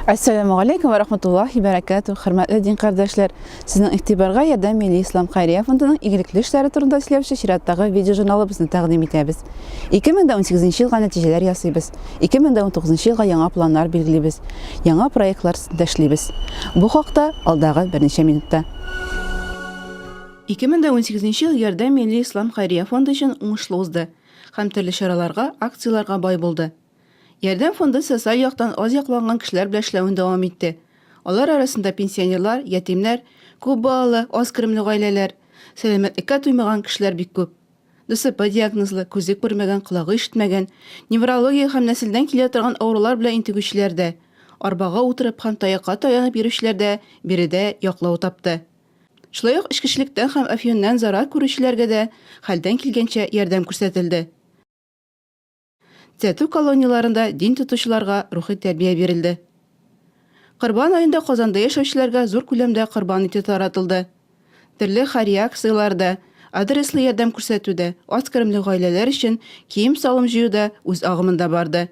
Әссәламү галәйкүм вә рахматуллаһи бәрәкәтү, хөрмәтле дин кардәшләр! Сезнең игътибарга Ярдәм Милли Ислам Хәйрия фондының игелекле эшләре турында сөйләүче чираттагы видеожурналыбызны тәкъдим итәбез. 2018 елга нәтиҗәләр ясыйбыз, 2019 елга яңа планнар билгелибез, яңа проектлар өстендә эшлибез. Бу хакта алдагы берничә минутта. 2018 ел Ярдәм Милли Ислам Хәйрия фонды өчен уңышлы узды һәм төрле чараларга, акцияләргә бай булды. Ярдәм фонды социаль яктан аз якланган кешеләр белән эшләвен дәвам итте. Алар арасында пенсионерлар, ятимнәр, күп балалы, аз керемле гаиләләр, сәламәтлеккә туймаган кешеләр бик күп. ДЦП диагнозлы, күзе күрмәгән, колагы ишетмәгән, неврология һәм нәселдән килә торган авырулар белән интегүчеләр дә, арбага утырып һәм таякка таянып йөрүчеләр дә биредә яклау тапты. Шулай ук эчкечелектән һәм әфьюннән зарар күрүчеләргә дә хәлдән килгәнчә ярдәм күрсәтелде. Төзәтү колонияләрендә дин тотучыларга рухи тәрбия бирелде. Корбан аенда Казанда яшәүчеләргә зур күләмдә корбан ите таратылды. Төрле хәйрия акцияләре дә, адреслы ярдәм күрсәтү дә, аз керемле гаиләләр өчен кием-салым җыю да үз агымында барды.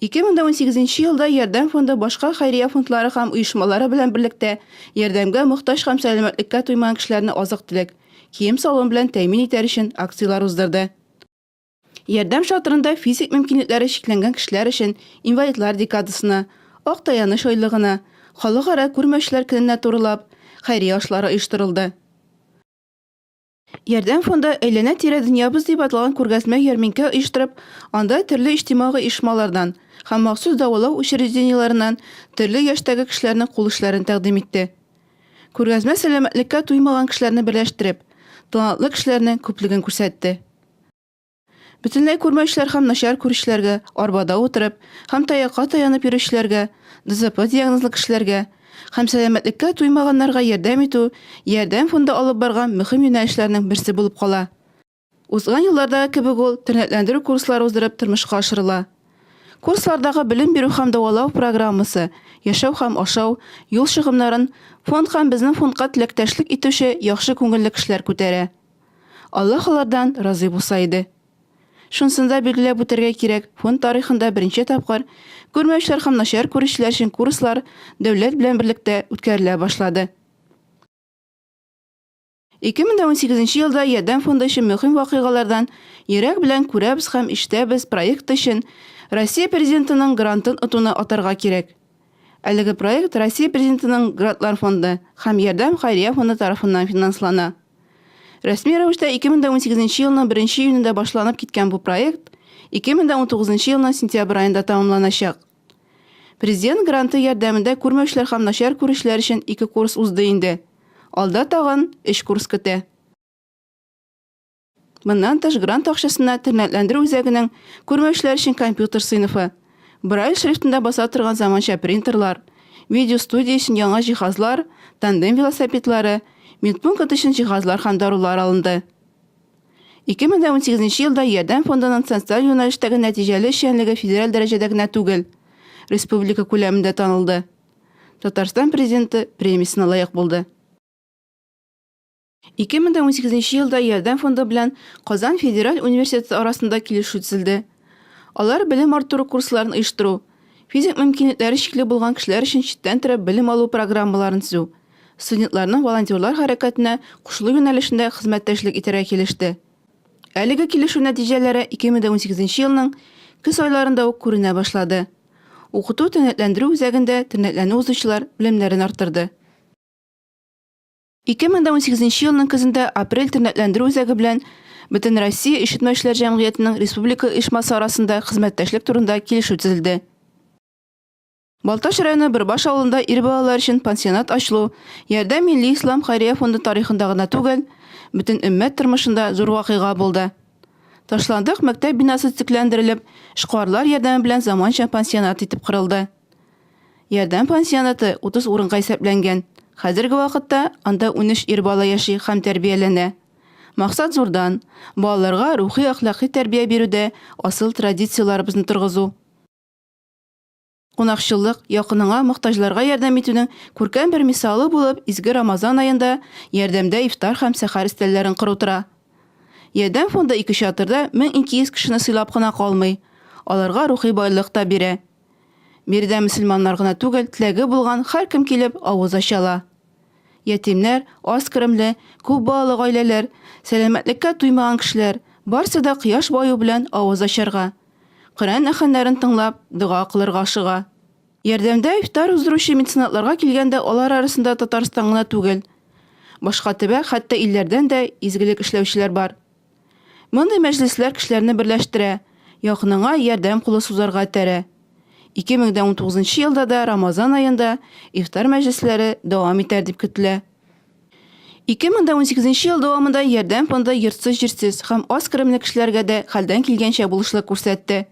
2018 елда Ярдәм фонды башка хәйрия фондлары һәм оешмалары белән берлектә ярдәмгә мохтаҗ һәм сәламәтлеккә туймаган кешеләрне азык-төлек, кием-салым белән тәэмин итәр өчен акцияләр уздырды. Ярдәм чатырында физик мөмкинлекләре чикләнгән кешеләр өчен инвалидлар декадасына, Ак таяныч айлыгына, Халыкара күрмәүчеләр көненә турылап, хәйрия ашлары оештырылды. Ярдәм фонды Әйләнә-тирә дөньябыз дип аталган күргәзмә-ярминкә оештырып, анда төрле иҗтимагый оешмалардан һәм махсус дәвалау учреждениеләреннән төрле яшьтәге кешеләрнең кул эшләрен тәкъдим итте. Күргәзмә сәламәтлеккә туймаган кешеләрне берләштереп, талантлы кешеләрнең күплеген күрсәтте. Бөтенләй күрмәүчеләр һәм начар күрүчеләргә, арбада утырып һәм таякка таянып йөрүчеләргә, ДЦП диагнозлы кешеләргә һәм сәламәтлеккә туймаганнарга ярдәм итү Ярдәм фонды алып барган мөһим юнәлешләрнең берсе булып кала. Узган еллардагы кебек ул тернәкләндерү курслары уздырып тормышка ашырыла. Курслардагы белем бирү һәм дәвалау программасы, яшәү һәм ашау, юл чыгымнарын фонд һәм безнең фондка теләктәшлек итүче яхшы күңелле кешеләр күтәрә. Аллаһ алардан разый булса иде. Шунысын да билгеләп үтәргә кирәк, фонд тарихында беренче тапкыр күрмәүчеләр һәм начар күрүчеләр өчен курслар дәүләт белән берлектә үткәрелә башлады. 2018 елда Ярдәм фонды өчен мөһим вакыйгалардан Йөрәк белән күрәбез һәм ишетәбез проекты өчен Россия Президентының грантын отуны атарга кирәк. Әлеге проект Россия Президентының грантлар фонды һәм Ярдәм хәйрия фонды тарафыннан финанслана. Рәсми рәвештә 2018 елның беренче июнендә башланып киткән бу проект 2019 елның сентябрь аенда тәмамланачак. Президент гранты ярдәмендә күрмәүчеләр һәм начар күрүчеләр өчен ике курс узды инде. Алда тагын өч курс көтә. Моннан тыш, грант акчасына тернәкләндерү үзәгенең күрмәүчеләр өчен компьютер сыйныфы, Брайль шрифтында баса торган заманча принтерлар, видеостудия өчен яңа җиһазлар, тандем велосипедлары, медпункт өчен җиһазлар һәм дарулар алынды. 2018 елда Ярдәм фондының социаль юнәлештәге нәтиҗәле эшчәнлеге федераль дәрәҗәдә генә түгел, республика күләмендә танылды. Татарстан Президенты премиясенә лаек булды. 2018 елда Ярдәм фонды белән Казан федераль университеты арасында килешү төзелде. Алар белем арттыру курсларын оештыру, физик мөмкинлекләре чикле булган кешеләр өчен читтән торып белем алу программаларын төзү, студентларның волонтерлар хәрәкәтенә кушылу юнәлешендә хезмәттәшлек итәргә килеште. Әлеге килешү нәтиҗәләре 2018 елның көз айларында ук күренә башлады. Укыту-тернәкләндерү үзәгендә тернәкләнү узучылар белемнәрен арттырды. 2018 елның көзендә Апрель тернәкләндерү үзәге белән Бөтенроссия ишетмәүчеләр җәмгыятенең республика оешмасы арасында хезмәттәшлек турында килешү төзелде. Балтач районы Бөрбаш авылында ир балалар өчен пансионат ачылу Ярдәм милли ислам хәйрия фонды тарихында гына түгел, бөтен өммәт тормышында зур вакыйга булды. Ташландык мәктәп бинасы төзекләндерелеп, эшкуарлар ярдәме белән заманча пансионат итеп корылды. Ярдәм пансионаты 30 урынга исәпләнгән. Хәзерге вакытта анда 13 ир бала яши һәм тәрбияләнә. Максат зурдан, балаларга рухи-әхлакый тәрбия бирүдә асыл традицияләребезне торгызу. Кунакчыллык, якыныңа, мохтаҗларга ярдәм итүнең күркәм бер мисалы булып, изге Рамазан аенда Ярдәмдә ифтар һәм сәхәр өстәлләрен кору тора. Ярдәм фонды ике чатырда 1200 кешене сыйлап кына калмый, аларга рухи байлык та бирә. Биредә мөселманнар гына түгел, теләге булган һәркем килеп авыз ача ала. Ятимнәр, аз керемле, күп балалы гаиләләр, сәламәтлеккә туймаган кешеләр, барсы да кояш баю белән авыз ачарга, Коръән әхәннәрен тыңлап, дога кылырга ашыга. Ярдәмдә ифтар уздыручы меценатларга килгәндә, алар арасында Татарстан гына түгел, башка төбәк, хәтта илләрдән дә изгелек эшләүчеләр бар. Мондый мәҗлесләр кешеләрне берләштерә, якыныңа ярдәм кулы сузарга этәрә. 2019 елда да Рамазан аенда ифтар мәҗлесләре дәвам итәр дип көтелә. 2018 ел дәвамында Ярдәм фонды йортсыз-җирсез һәм аз керемле кешеләргә дә хәлдән килгәнчә булышлык күрсәтте.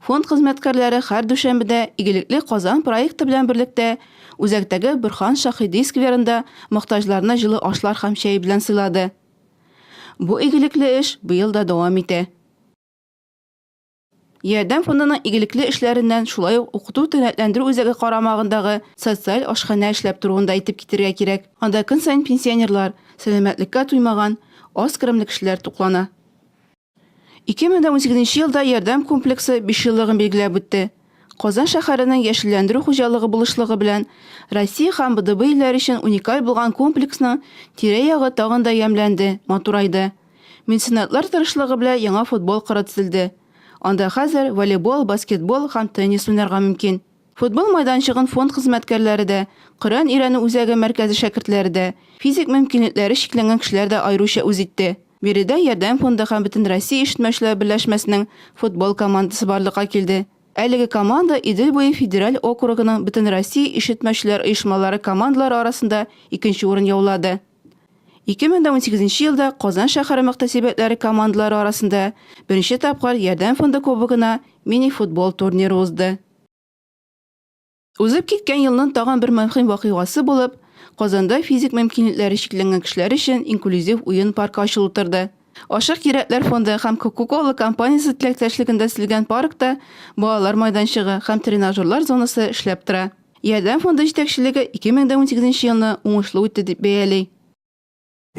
Фонд хезмәткәрләре һәр дүшәмбедә Игелекле Казан проекты белән берлектә үзәктәге Борһан Шаһиди скверында мохтаҗларны җылы ашлар һәм чәй белән сыйлады. Бу игелекле эш быел да дәвам итә. Ярдәм фондының игелекле эшләреннән шулай ук укыту-тернәкләндерү үзәге карамагындагы социаль ашханә эшләп торуын да әйтеп китәргә кирәк. Анда көн саен пенсионерлар, сәламәтлеккә туймаган, аз керемле кешеләр туклана. 2018 нче елда Ярдәм комплексы бишьеллыгын билгеләп үтте. Казан шәһәренең яшелләндерү хуҗалыгы булышлыгы белән Россия һәм БДБ илләре өчен уникаль булган комплексның тирә-ягы тагын да ямьләнде, матурайды. Меценатлар тырышлыгы белән яңа футбол кыры төзелде. Анда хәзер волейбол, баскетбол һәм теннис уйнарга мөмкин. Футбол майданчыгын фонд хезмәткәрләре дә, Коръән өйрәнү үзәге мәркәзе шәкертләре дә, физик мөмкинлекләре чикләнгән кешеләр дә аеруча үз итте. Биредә Ярдәм фонды һәм Бөтенроссия ишетмәүчеләр берләшмәсенең футбол командасы барлыкка килде. Әлеге команда Идел буе федераль округының Бөтенроссия ишетмәүчеләр оешмалары командалары арасында икенче урын яулады. 2018 елда Казан шәһәре мөхтәсибәтләре командалары арасында беренче тапкыр Ярдәм фонды кубогына мини-футбол турниры узды. Узып киткән елның тагын бер мөһим вакыйгасы булып, Казанда физик мөмкинлекләре чикләнгән кешеләр өчен инклюзив уен паркы ачылу торды. Ачык йөрәкләр фонды һәм Coca-Cola компаниясе теләктәшлегендә төзелгән паркта балалар майданчыгы һәм тренажерлар зонасы эшләп тора. Ярдәм фонды җитәкчелеге 2018 елны уңышлы үтте дип бәяли.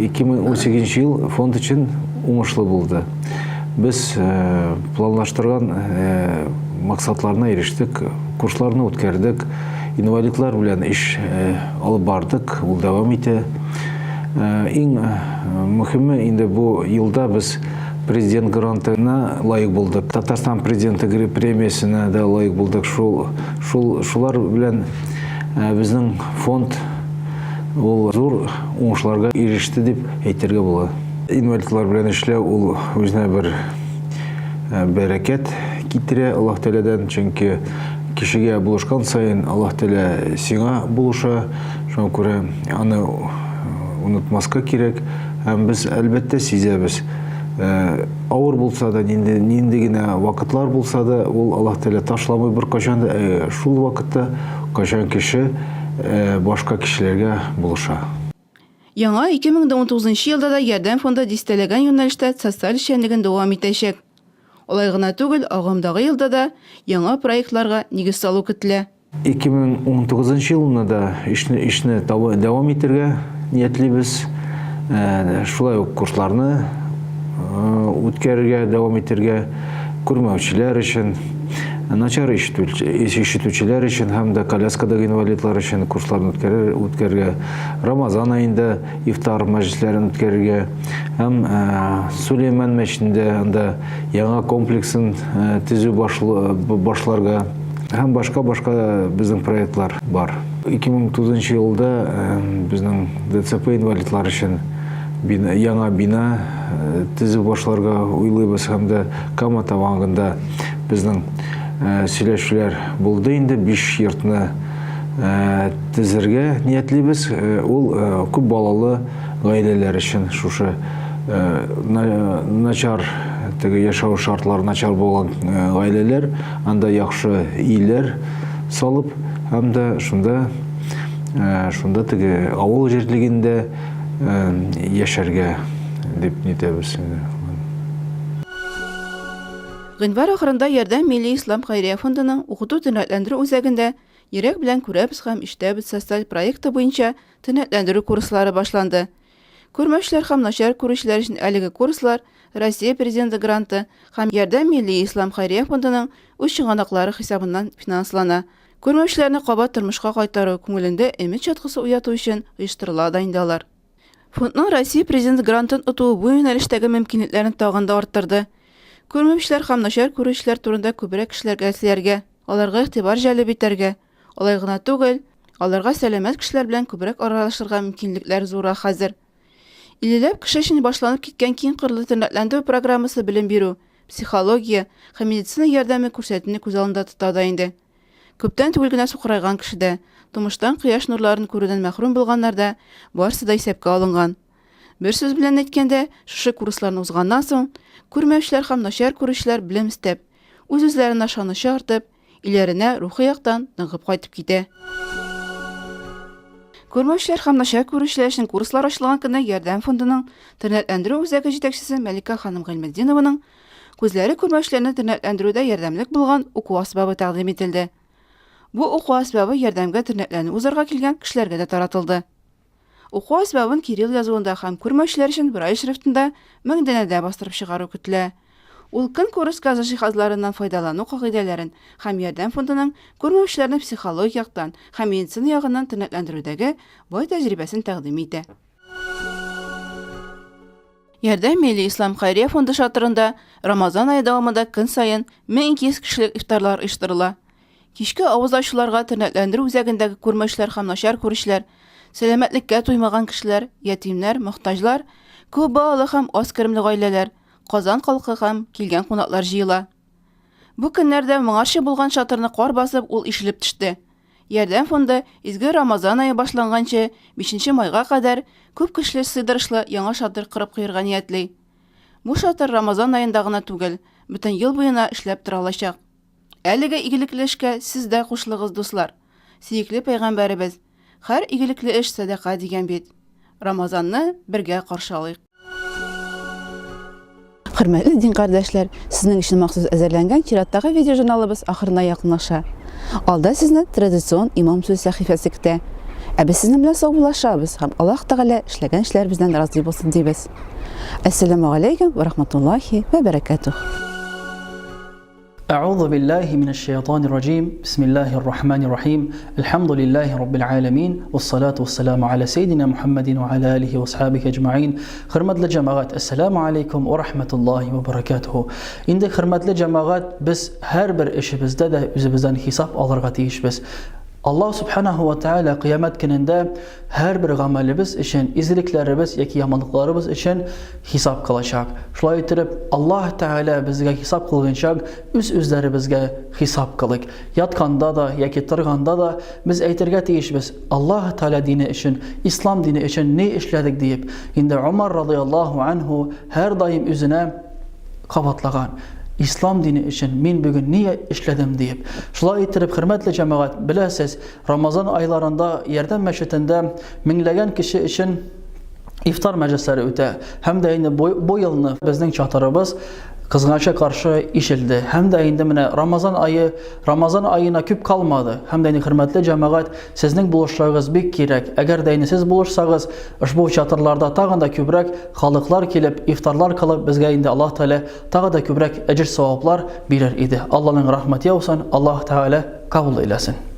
2018 ел фонд өчен уңышлы булды. Без э, планлаштырган э, максатларына ирештек, курсларны үткәрдек, инвалидлар белән эш э, алып бардык, ул дәвам итә. Иң мөһиме инде бу елда без президент грантына лаек булдык. Татарстан президенты премиясенә дә лаек булдык. Шул, шул, шулар белән безнең фонд Ул зур уңышларга иреште дип әйтергә була. Инвалидлар белән эшләү ул үзенә бер э, бәрәкәт китерә Аллаһ Тәгаләдән, чөнки кешегә булышкан саен Аллаһ Тәгалә сиңа булыша. Шуңа күрә аны онытмаска кирәк. Һәм без әлбәттә сизәбез. Э, авыр булса да, нинди, нинди генә вакытлар булса да, ул Аллаһ Тәгалә ташламый беркайчан да. Э, шул вакытта кайчан кеше башка кешеләргә булыша. Яңа 2019 елда да Ярдәм фонды дистәләгән юнәлештә социаль эшчәнлеген дәвам итәчәк. Алай гына түгел, агымдагы елда да яңа проектларга нигез салу көтелә. 2019 елны да эшне эшне дәвам итәргә ниятлибез. Шулай ук курсларны үткәрергә дәвам итәргә, күрмәүчеләр өчен, начар ишетүчеләр өчен һәм дә коляскадагы инвалидлар өчен курсларны үткәрергә, Рамазан аенда ифтар мәҗлесләрен үткәрергә һәм Сулейман мәчетендә анда яңа комплексын төзү башларга һәм башка-башка безнең проектлар бар. 2009 елда безнең ДЦП инвалидлар өчен бина, яңа бина э, төзү башларга уйлыйбыз һәм дә Кама Тамагында безнең э, сөйләшүләр булды инде, 5 йортны э, төзергә ниятлибез. Ул күп балалы гаиләләр өчен шушы начар теге яшәү шартлары начар булган гаиләләр анда яхшы өйләр салып һәм дә шунда шунда теге авыл җирлегендә яшәргә дип нитәбез инде. Гыйнвар ахырында Ярдәм милли ислам хәйрия фондының укыту-тернәкләндерү үзәгендә Йөрәк белән күрәбез һәм ишетәбез социаль проекты буенча тернәкләндерү курслары башланды. Күрмәүчеләр һәм начар күрүчеләр өчен әлеге курслар Россия Президенты гранты һәм Ярдәм милли ислам хәйрия фондының үз чыганаклары хисабыннан финанслана. Күрмәүчеләрне кабат тормышка кайтару, күңелендә өмет чаткысы уяту өчен оештырыла да инде алар. Фондның Россия Президенты грантын отуы бу юнәлештәге мөмкинлекләрне тагын да арттырды. Күрмәүчеләр һәм начар күрүчеләр турында күбрәк кешеләргә сөйләргә, аларга игътибар җәлеп итәргә, Алай гына түгел, аларга сәламәт кешеләр белән күбрәк аралашырга мөмкинлекләр зуррак хәзер. Иллеләп кеше өчен башланып киткән киң кырлы тернәкләндерү программасы белем бирү, психология һәм медицина ярдәме күрсәтүне күз алдында тота да инде. Күптән түгел генә сукырайган кеше дә, тумыштан кояш нурларын күрүдән мәхрүм булганнар да, барысы да исәпкә алынган. Бер сүз белән әйткәндә, шушы курсларны узганнан соң, күрмәүчеләр һәм начар күрүчеләр белем өстәп, үз-үзләренә ышанычы артып, өйләренә рухи яктан ныгып кайтып китә. Күрмәүчеләр һәм начар күрүчеләр өчен курслар ачылган көнне Ярдәм фондының тернәкләндерү үзәге җитәкчесе Мәликә ханым Гыйльметдинованың күзләре күрмәүчеләрне тернәкләндерүдә ярдәмлек булган уку асбабы тәкъдим ителде. Бу уку асбабы ярдәмгә тернәкләнү узарга килгән кешеләргә дә таратылды. Уку әсбабын кирилл язуында һәм күрмәүчеләр өчен Брайль шрифтында 1000 данәдә бастырып чыгару көтелә. Ул көнкүреш газы җиһазларыннан файдалану кагыйдәләрен һәм Ярдәм фондының күрмәүчеләрне психологик яктан һәм медицина ягыннан тернәкләндерүдәге бай тәҗрибәсен тәкъдим итә. Ярдәм милли ислам хәйрия фонды шатырында Рамазан ае дәвамында көн саен 1200 кешелек ифтарлар оештырыла. Кичке авыз ачуларга тернәкләндерү үзәгендәге күрмәүчеләр һәм начар күрүчеләр, сәламәтлеккә туймаган кешеләр, ятимнәр, мохтаҗлар, күп балалы һәм аз керемле гаиләләр, Казан халкы һәм килгән кунаклар җыела. Бу көннәрдә моңарчы булган шатырны кар басып, ул ишелеп төште. Ярдәм фонды изге Рамазан ае башланганчы, бишенче майга кадәр, күп кешеле сыйдырышлы яңа шатыр корып куерга ниятли. Бу шатыр Рамазан аенда гына түгел, бөтен ел буена эшләп тора алачак. Әлеге игелекле эшкә сез дә кушылыгыз, дуслар. Сөекле пәйгамбәребез, Һәр игелекле эш сәдака дигән бит. Рамазанны бергә каршы алыйк. Хөрмәтле дин кардәшләр, сезнең өчен махсус әзерләнгән чираттагы видеожурналыбыз ахырына якынлаша. Алда сезне традицион Имам сүзе сәхифәсе көтә. Ә без сезнең белән саубуллашабыз һәм Аллаһ Тәгалә эшләгән эшләребездән разый булсын дибез. Әссәламү галәйкүм вә рахматуллаһи вә бәрәкәтүһ. أعوذ بالله من الشيطان الرجيم بسم الله الرحمن الرحيم الحمد لله رب العالمين والصلاة والسلام على سيدنا محمد وعلى آله وأصحابه أجمعين Хөрмәтле җәмәгать, әссәламу алейкум ва рахматуллаһи ва баракатуху. Инде хөрмәтле җәмәгать, без һәрбер эшебездә дә үзебездән хисап алырга тиешбез. Аллаһ субханаху ва тааля кыямәт көнендә һәрбер гамәлебез өчен, изгелекләребез яки яманлыкларыбыз өчен хисап кылачак. Шулай иттереп, Аллаһ Тәгалә безгә хисап кылгынча, үз-үзләребезгә хисап кылыйк. Ятканда да яки торганда да без әйтергә тиешбез, Аллаһ Тәгалә дине өчен, ислам дине өчен ни эшләдек диеп. Инде Умар радыяллаһу анһу һәрдаим үзенә кабатлаган, Ислам дине өчен мин бүген ни эшләдем диеп. Шулай иттереп, хөрмәтле җәмәгать, беләсез, Рамазан айларында Ярдәм мәчетендә меңләгән кеше өчен ифтар мәҗлесләре үтә. Һәм дә инде бу, бу елны безнең чатырыбыз кызганычка каршы ишелде. Һәм дә инде менә Рамазан ае, Рамазан аена күп калмады. Һәм дә инде хөрмәтле җәмәгать, сезнең булышлыгыгыз бик кирәк. Әгәр дә инде сез булышсагыз, ошбу чатырларда тагын да күбрәк халыклар килеп, ифтарлар кылып, безгә инде Аллаһ Тәгалә тагы да күбрәк әҗер-саваплар бирер иде. Аллаһның рәхмәте яусын, Аллаһ Тәгалә кабул әйләсен.